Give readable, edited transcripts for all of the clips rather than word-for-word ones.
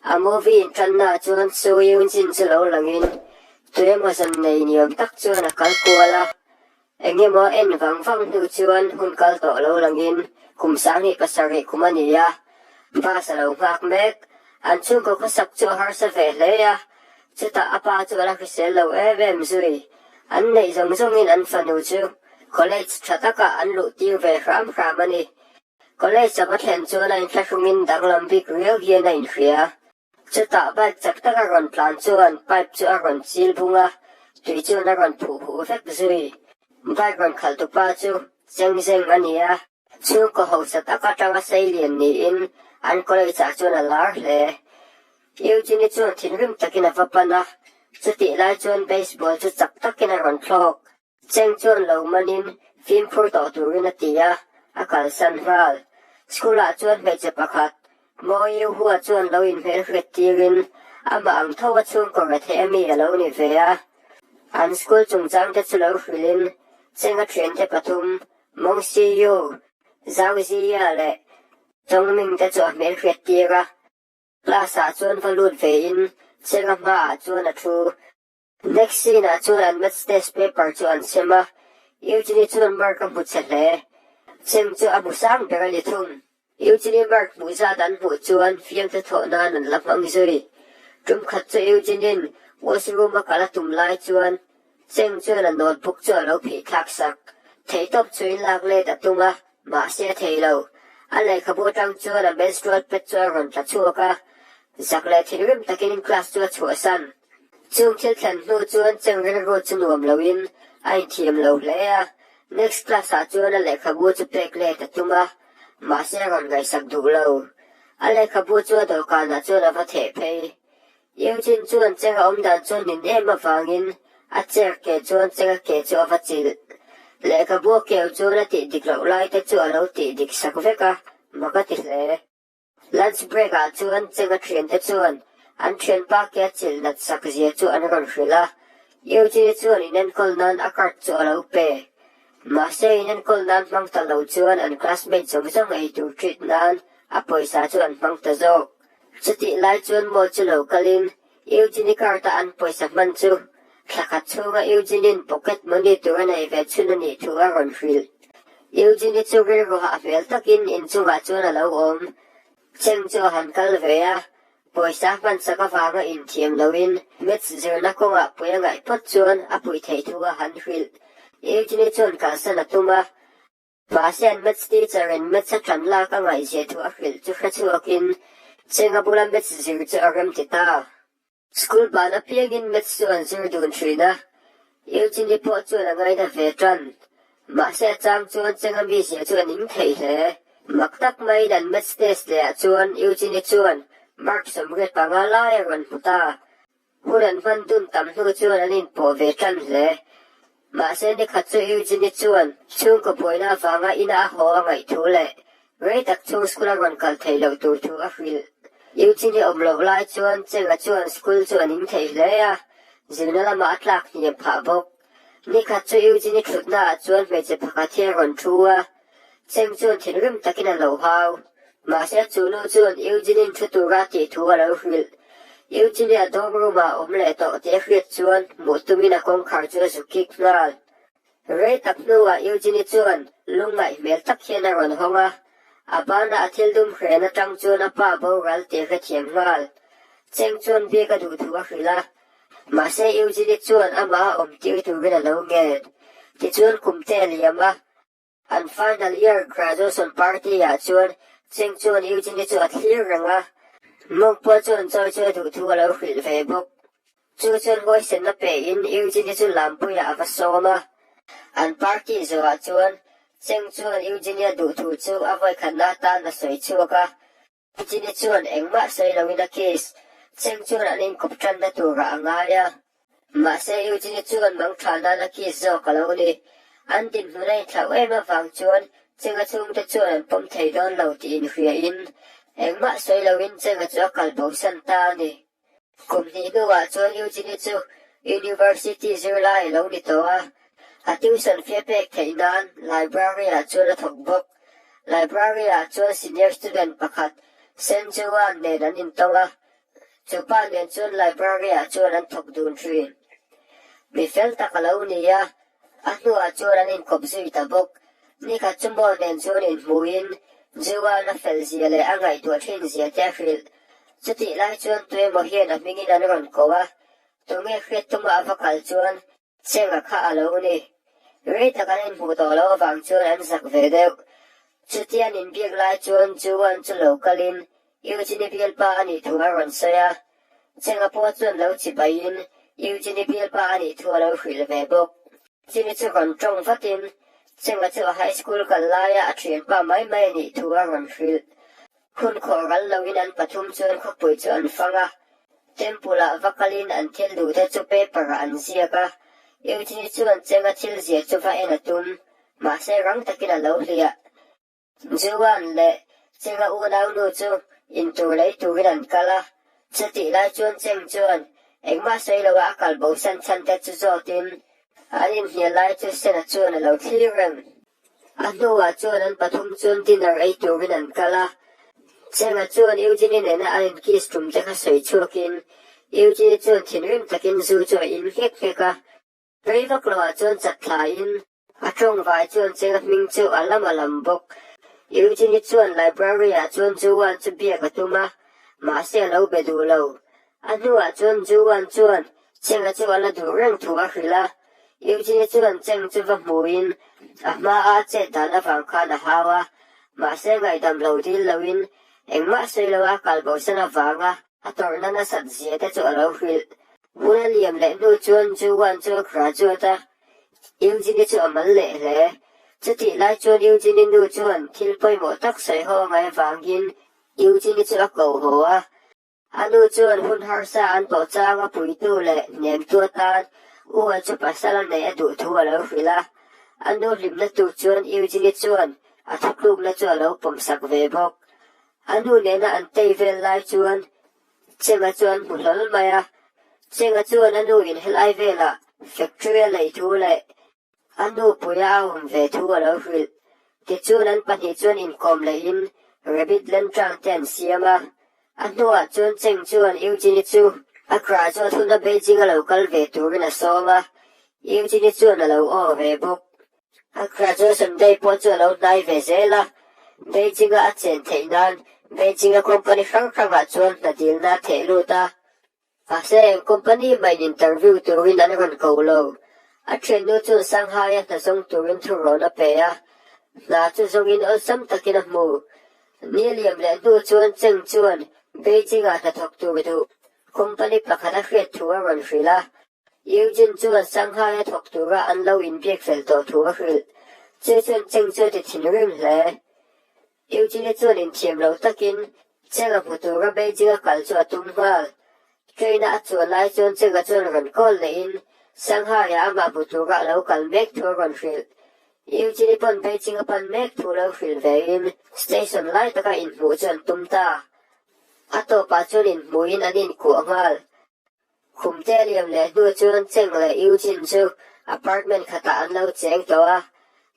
A movie inṭannaah chuan Soo Yoon Jin chu lo langin tuemaw zan nei niawm tak chuan a kal kual a. Eng emaw a en vang vang hnu chuan hun kal tawh lo langin kum 27 kum a ni a, bus a lo nghak mek. An chhungkaw khawsak chu a harsa ve hle a, chutah a pa chu a la hrisel lo em em zui. An neih zawng zawngin an fanu chu college tha takah an luh tir ve hram hram a ni. College a va thlen chuan a inthlahrungin danglam bik riau hian a inhria. Chutah bike chak tak a rawn tlan chuan pipe chu a rawn chil bung a, tui chuan a rawn phuh huh vek zui. Bike rawn khalh tupa chu cheng zeng a ni a, chhungkaw hausa tak atanga seilian niin an college ah chuan a lar hle. Eugene-i chuan thinrim takin a va pan a, chutih lai chuan baseball chu chak takin a rawn thlawk. Cheng chuan lo manin fimkhur tawh turin a ti a, a kalsan nghal. School-ah chuan hmeichhe pakhat, Mo Yu Hua chuan lo inhmelhriat tirin amah ang tho a chhungkaw rethei ami a lo ni ve a. An school chungchangte chu lo hrilhin Cheng a thiante pathum, Mong Si Yu, Zhao Ziya leh Chong Ming te chu a hmelhriat tir a. Class-ah chuan va lut vein Cheng a hmaah chuan a thu. Next scene ah chuan an maths test paper chu an sem a, Eugenie chuan mark a hmu che hle. Cheng chu a hmu sang ber a ni thung. Eugenie mark hmuh zat an hmuh chuan fiamthu thawh nan an la hmang zui. Tum khat chu Eugenie-in washroom a kal a tum lai chuan Cheng chuan a notebook chu a lo phih thlak sak. Theihtawp chuin lak let a tum a, mahse a thei lo. A lehkhabu atang chuan a menstrual pad chu a rawn tla chhuak a, zak leh thinrim takin class chu a chhuahsan. Chung thil thlen hnu chuan cheng rilru chu nuam loin a inthiam lo hle a, next class ah chuan a lehkhabu chu pek let a tum a, mahse a rawn ngaihsak duh lo. A lehkhabu chu a dawhkanah chuan a va theh phei. Eugene chuan cheng a awm dan chu nin em avangin a chair ke chuan cheng a ke chu a va chilh. Lehkhabu a keu chuan a tih dik loh lai te chu a lo tih dik sak vek a, mak a ti hle. Lunch break ah chuan Chenga thiante chuan an thianpa ke a chilh nat sak zia chu an rawn hrilh a, Eugene chuan inenkawl nan a card chu a lo pe. Mahse inenkawl nan hmang ta lo chuan an classmate zawng zawng ei tur treat nan a pawisa chu an hmang ta zawk. Chutih lai chuan mall chu lo kalin Eugene card a an pawisa hman chu thla khat chhunga Eugene-in pocket money tur a nei ve chhun a nih thu a rawn hrilh. Eugene chu rilru hah hmel takin inchungah chuan a lo awm. Cheng chu a han kal ve a, pawisa hman sak avanga inthiam loin maths zirna kawngah pui a ngaih phawt chuan a puih theih thu a han hrilh. Eugene chuan kalsan a tum a, Mahse an maths teacher in maths a ṭan lak a ngaihzia thu a hrilh chu hre chhuakin Chenga bula maths zir chu a rem ti ta. School ban apiangin maths chu an zir dun ṭhin a, Eugenie pawh chuan a ngaina ve ṭan. Mahse a chang chuan Chenga mizia chu a ning thei hle. Mak tak maiin an maths test leh ah chuan Eugenie chuan mark 85 lai a rawn hmu ta. Hun an hman dun tam hnu chuan an inpawh ve tan hle. Mahse nikhat chu Eugenie chuan chhungkaw buaina avanga ina a haw a ngaih thu leh rei tak chhung school a rawn kal theih loh tur thu a hrilh. Eugenie awm loh lai chuan Chenga chuan school chu a ning thei hle a, zirna lamah a tlak hniam phah bawk. Nikhat chu Eugenie thutna ah chuan hmeichhe pakhat hi a rawn thu a, Cheng chuan thinrim takin a lo hau. Mahse chu nu chuan Eugene-in thu tura a tih thu a lo hrilh. Eugene-a dorm room-ah a awm leh tawh tih a hriat chuan hmuh tumin a kawngkhar chu a zuk kik nghal. Rei tak hnuah Eugene-i chuan lungngaih hmel tak hian a rawn hawng a, a banah a thil dum hren atang chuan a pa boral tih a hrethiam nghal. Cheng chuan biak a duh thu a hrilh a, mahse Eugene-i chuan amah a awm tir turin a lo ngen. Tichuan kum te a liam a, An final year graduation party ah chuan Cheng chuan Eugene chu a thlir reng a, Mawng pawh chuan chawi chu a duh thu a lo hrilh ve bawk. Chu chuan huaisenna pe in Eugene chu Lampuiah a va sawm a. An party zawhah chuan Cheng chuan Eugene a duh thu chu a vawikhatna atan a sawi chhuak a. Eugene chuan engmah sawi loin a kiss Cheng chuan an inkawp tanna turah a ngai a. Mahse Eugene chuan mangtha nan a kiss zawk a lo ni. An dinhmun a inthlauh em avang chuan Chenga chhungte chuan an pawm thei dawn lo tih inhriain engmah sawi loin Chenga chu a kal bosan ta a ni. Kum hnih hnuah chuan Eugene chu University zirlai a lo ni tawh a, a tuition fee pek theih nan library ah chuan a thawk bawk. Library ah chuan senior student pakhat Senjuan nen an intawng a, chu pa nen chuan library-ah chuan an thawk dun thin. Mi fel tak a lo ni a, a hnuah chuan an inkawp zui ta bawk. Nikhat chu Mo nen chuan inhmuhin Juan a fel zia leh a ngaihtuah thin zia te a hrilh. Chutih lai chuan tuemaw hian a hmingin an rawn ko a, tunge hriat tuma a va kal chuan Chenga kha a lo ni. Rei tak an inhmuh tawh loh avang chuan an zak ve deuh. Chutia an inbiak lai chuan Juan chu lo kalin Eugenie bialpa a nih thu a rawn sawi a. Chenga pawh chuan lo chibaiin Eugenie bialpa a nih thu a lo hrilh ve bawk. Chini chu rawn tawng vatin Chenga chu a high school kal laia a thianpa mai mai a nih thu a rawn hrilh. Hun khawh ral loin an pathum chuan khawpui chu an fang a, Temple-ah va kalin an thil duhte chu paper-ah an ziak a, Eugene chuan chenga thil ziah chu va en a tum, mahse rang takin a lo hliah. Juan leh chenga unaunu chu intur lei turin an kal a, chutih lai chuan Cheng chuan engmah sawi loa a kal bosan chhan te chu zawtin an inhnial lai chu Sena chuan a lo thlir reng. A hnuah chuan an pathum chuan dinner ei turin an kal a. Chenga chuan Eugenie nena an inkiss tum te kha sawi chhuakin Eugenie chuan thinrim takin zu chu a in nghek nghek a. Rei vak loah chuan chat thlaiin a tawngvai chuan Chenga hming chu a lam a lam bawk. Eugenie chuan library ah chuan Juan chu biak a tum a, mahse a lo be duh lo. A hnuah chuan Juan chuan Chenga chu a la duh reng thu a hrilh a, Eugene chuan Cheng chu va hmuhin a hmaa a chet dan avang khan a hau a, mahse ngaihdam lo dil loin engmah sawi lo a kal bosan avanga a tawrhna nasat zia te chu a lo hrilh. Hun a liam leh hnu chuan Juan chu a graduate a, Eugene chu a mal leh hle. Chutih lai chuan Eugene nu chuan thil pawimawh tak sawi haw ngai avangin Eugene chu a ko haw a, A nu chuan hun harsa an tawh changa puitu leh hnemtu atan U-a chu pasal a neih a duh thu a lo hrilh a. A nu hlimna tur chuan Eugenie chuan a thutlukna chu a lo pawmsak ve bawk. A nu nena an tei vel lai chuan Chenga chuan hmu hlawl mai a. Chenga chuan a nu in helai velah factory a lei thu leh A nupuia a awm ve thu a lo hrilh. Tichuan an pahnih chuan inkawm lehin Rabbit Lantern te an siam a. A hnuah chuan Cheng chuan Eugenie chu a graduate huna Beijing a lo kal ve turin a sawm a, Eugenie chuan a lo aw ve bawk. A graduation day pawh chu a lo hnai ve zel a, Beijing a a chen theih nan Beijing a company hrang hrangah chuan hna dilna a theh lut a. Mahse, eng company main interview turin an rawn ko lo. A thiannu chuan Shanghai-a hna zawng turin thurawn a pe a, hna chu zawngin awlsam takin a hmu. Ni liam leh hnu chuan Cheng chuan Beijing-ah hnathawk tur duh company pakhat a hriat thu a rawn hrilh a. Eugene chuan Shanghai-a thawk tura an lo inbiak fel tawh thu a hrilh. Chu chuan Cheng chu a ti thinrim hle. Eugene chuan inthiam lo takin Cheng a hmu tura Beijing a kal chu a tum nghal. Train-a a chuan lai chuan Cheng a chuan rawn call lehin Shanghai-ah amah hmu tura a lo kal mek thu a rawn hrilh. Eugene pawn Beijing a pan mek thu lo hrilh vein station lai taka inhmuh chu an tum ta. A tawpah chuan inhmuhin an inkuah nghal. Khumte a liam leh hnu chuan Cheng leh Eugene chu apartment khatah an lo cheng tawh a.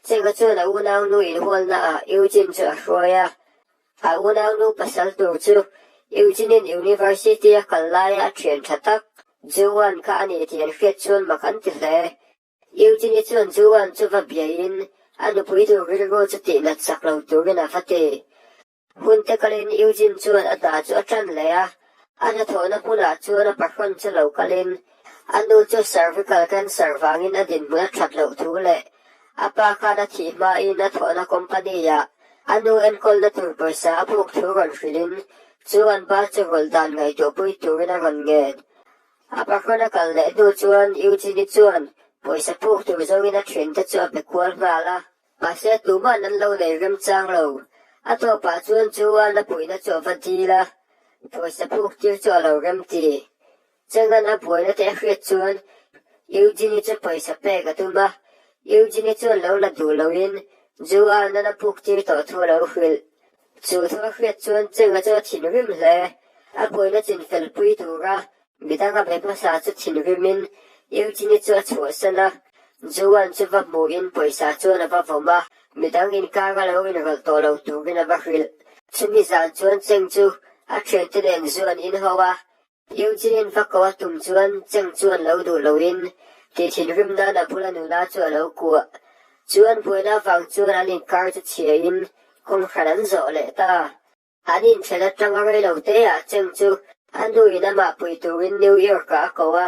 Chenga chuan a unaunu inhualna ah Eugene chu a hruai a. A unaunu pasal tur chu Eugene-in university a kal laia a thian tha tak Juan kha a ni tih an hriat chuan mak an ti hle. Eugene chuan Juan chu va biain a nupui tur rilru chu tihnat chak lo turin a va ti. Hun te kalin Eugene chuan a hna chu a tan leh a, a hnathawhna hmunah chuan a pahrawn chu lo kalin a nu chu cervical cancer vangin a dinhmun a that loh thu leh a pa khan a thih hmain a thawhna company-ah a nu enkawlna tur pawisa a puk thu rawn hrilhin chu an pa chu rawlh dan ngaihtuahpui turin a rawn ngen. A pahrawn a kal leh hnu chuan Eugene-i chuan pawisa puk tur zawngin a thiante chu a be kual nghal a. Mahse tuman an lo nei remchang lo. A tawpah chuan chu a la puihna chu a va dil a, pawisa puk tir chu a lo rem ti. Chengan a buaina te a hriat chuan Eugene-i chu pawisa pek a tum a, Eugene-i chuan lo la duh loin Ju a nan a puk tir tawh thu a lo hrilh. Chu thu a hriat chuan Chenga chu a thinrim hle. A buaina chinfel pui tura Midang a be hmasa chu thinrimin Eugene chu a chhuahsan a, Juan chu va hmuhin pawisa chuan a va vawm a, midang inkar a lo inrawlh tawh lo turin a va hrilh. Chumi zan chuan Cheng chu a thiante nen zu an inho a, Eugene-in va ko a tum chuan Cheng chuan lo duh loin tih thinrim nan a bula nula chu a lo kuah. Chuan buaina avang chuan an inkar chu chhiain kawng hran an zawh leh ta. An inthen atanga reilo te ah Cheng chu a nu in amah pui turin New York ah a ko a,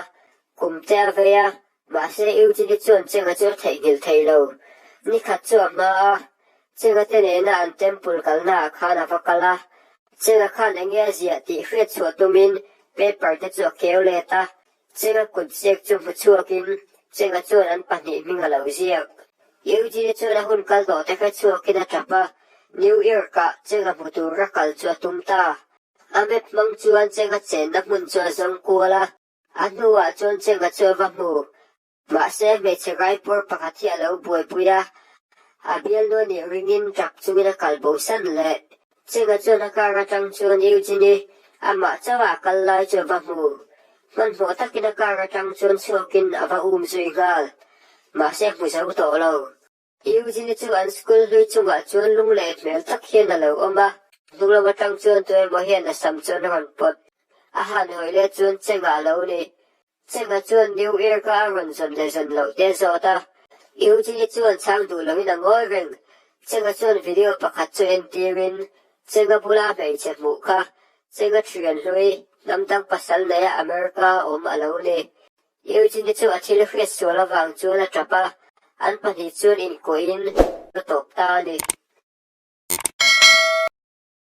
kum te a vei a, mahse Eugene-i chuan Cheng-a chu a theihnghilh thei lo. Nikhat chu a hma a, Cheng-a te nena an temple kalna ah khan a va kal a, Cheng-a khan enge a ziah tih hriat chhuah tumin paper te chu a keu let a, Cheng-a kut ziak chu hmu chhuakin Cheng-a chuan an pahnih hming a lo ziak. Eugene chuan a hun kal tawh te hre chhuakin a tap a, New York-ah Cheng-a hmu tura kal chu a tum ta. A map hmang chuan Cheng-a chenna hmun chu a zawng kual a, a hnuah chuan Cheng-a chu a va hmu. Mahse, hmeichhe raipawr pakhat hi a lo buaipui a, a bialnu a nih ringin tap chungin a kal bosan leh. Cheng-a chuan a car atang chuan Eugene-i amah chauha a kal lai chu a va hmu. Hmanhmawh takin a car atang chuan chhuakin a va um zui nghal. Mahse hmu zo tawh lo. Eugene-i chu an school hlui chungah chuan lung leh hmel tak hian a lo awm a, hnung lam atang chuan tuemaw hian a sam chuan a rawn pawt. A han hawi leh chuan Cheng-a a lo ni. Cheng-a chuan New York-a a rawn zawn leh zawn loh te a zawt a. Eugene-i chuan chhang duh loin a ngawi reng. Cheng-a chuan video pakhat chu entirin, Cheng-a bula hmeichhe hmuh kha Cheng-a thian hlui, hnam dang pasal neia America awm a lo ni. Eugene-i chu a thil hriat sual avang chuan a tap a, an pahnih chuan inkuahin a tawp ta a ni.